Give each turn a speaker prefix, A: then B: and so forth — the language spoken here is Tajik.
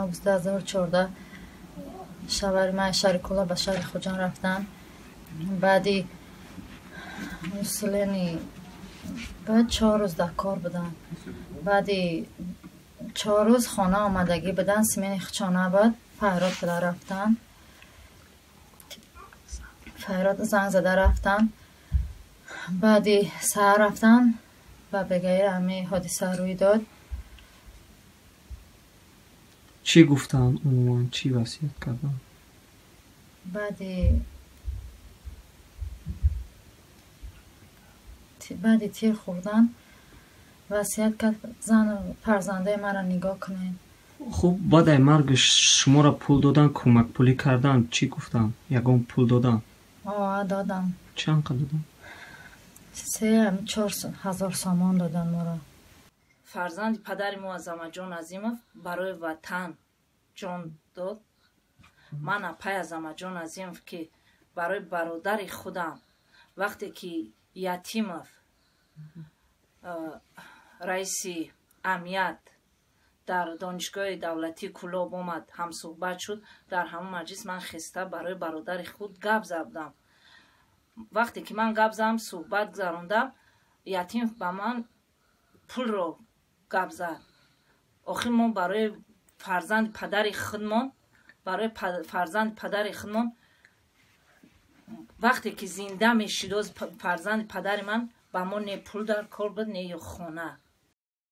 A: Август 2014 шавҳари ман шаҳри Кӯлоб ба шаҳри Хуҷанд рафтан. Баъди муслени баъд 4 рӯз дар кор будам. Баъди 4 рӯз хона омадагӣ будан, смени хучона буд, файрод буда рафтан. Файрод занг зада рафтан. Баъди саҳар рафтан, ба бегаи ҳами ҳодиса рӯй дод.
B: Чӣ гуфтанд умуман, чӣ васият карданд?
A: Баъди тир хӯрдан васият кард: зану фарзандаи маро нигоҳ кунед.
B: Хуб, баъд ай маргаш шуморо пул додан, кӯмакпулӣ кардан, чӣ гуфтанд? Ягон пул додан?
A: О, додам.
B: Чанд қадр додан?
A: 3-4 ҳазор сомон додан моро.
C: Фарзанди падари мо Азамаҷон Азимов барои ватан ҷон дод. Ман апай Азамаҷон Азимов, ки барои бародари худам, вақте ки Ятимов, раиси амният, дар Донишгоҳи давлатии Кӯлоб омад, ҳамсӯҳбат шуд, дар ҳамон маҷлис ман хеста барои бародари худ гап задам. Вақте ки ман гап задам, суҳбат гузарондам, Ятимов ба ман пулро гап зад. Охир мо барои фарзанди падари худмон, барои фарзанди падари худмон, вақте ки зинда мешид, оз фарзанди падари ман ба мо не пул дар кор буд, не хона.